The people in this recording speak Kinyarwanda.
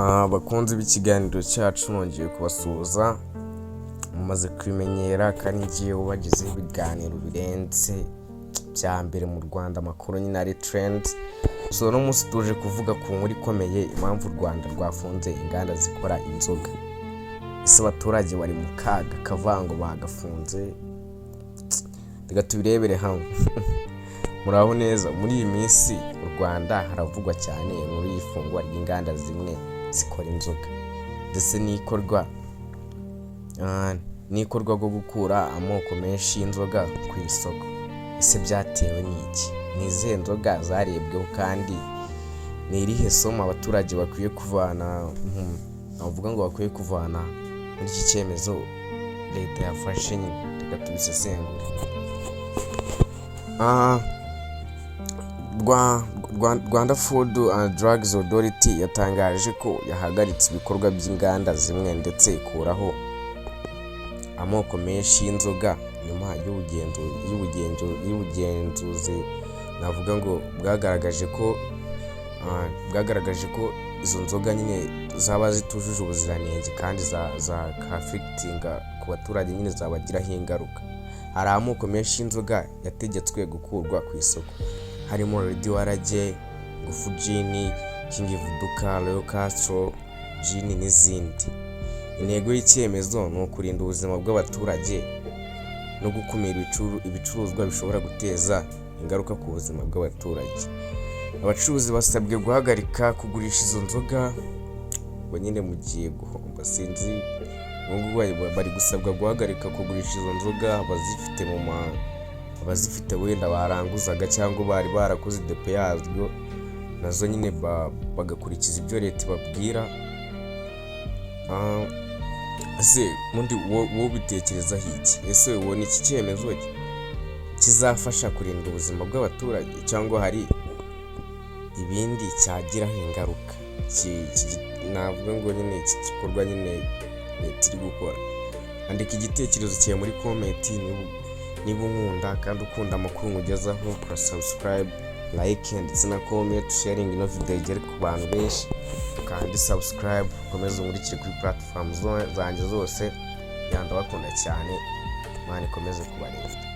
Bakunzi b'ikiganiro cyacu, nongeye kubasuhuza. Mumaze kubimenyera kandi ngiye ubagezeho ibiganiro birenze bya mbere mu Rwanda, amakuru nyine ari trend. So uno munsi tuje kuvuga ku nkuru ikomeye, impamvu u Rwanda rwafunze inganda zikora inzoga. Ese abaturage bari mu kaga kavango bagafunze? Reka tubirebere hamwe. Muraho neza. Muri iyi minsi mu Rwanda haravugwa cyane inkuru y'ifungwa ry'inganda zimwe zikora inzoga, ndetse n'ikorwa rwo gukura amoko menshi y'inzoga ku isoko. Ese byatewe n'iki? Ni izihe nzoga zarebweho, kandi ni irihe somo abaturage bakwiye kuvana, bavuga ngo bakwiye kuvana muri iki cyemezo leta yafashe nyine? Reka tubisesengure. Rwanda Food and Drugs Authority yatangaje ko yahagaritse ibikorwa by'inganda zimwe ndetse ikuraho amoko menshi y'inzoga nyuma y'ubugenzuzi navuga ngo bwagaragaje ko izo nzoga nyine zaba zitujuje ubuziranenge kandi za ka-affectinga ku baturage, nyine zabagiraho ingaruka. Hari amoko menshi y'inzoga yategetswe gukurwa ku isoko, harimo Red Warage, Ngufu Gin, King Vodka, Royal Castle Gin n'izindi. Intego y'icyemezo ni ukurinda ubuzima bw'abaturage no gukumira ibicuruzwa bishobora guteza ingaruka ku buzima bw'abaturage. Abacuruzi basabwe guhagarika kugurisha izo nzoga. Ubwo nyine mugiye guhomba, sinzi. Ubu ngubu bari gusabwa guhagarika kugurisha izo nzoga, abazifite wenda baranguzaga cyangwa bari barakoze depo yaryo, nazo nyine bagakurikiza ibyo leta ibabwira. Ese ubundi wowe ubitekerezaho iki? Ese ubona iki cyemezo kizafasha kurinda ubuzima bw'abaturage, cyangwa hari ibindi cyagiraho ingaruka? Navuga ngo nyine iki gikorwa nyine leta iri gukora. Andika igitekerezo cyawe muri comment. Niba unkunda kandi ukunda amakuru nkugezaho, kora subscribe, like ndetse na comment, sharing ino video igere ku bantu benshi. Kandi subscribe, ukomeze unkurikire kuri platform zanjye zose. Ndabakunda cyane, Imana ikomeze kubarinda.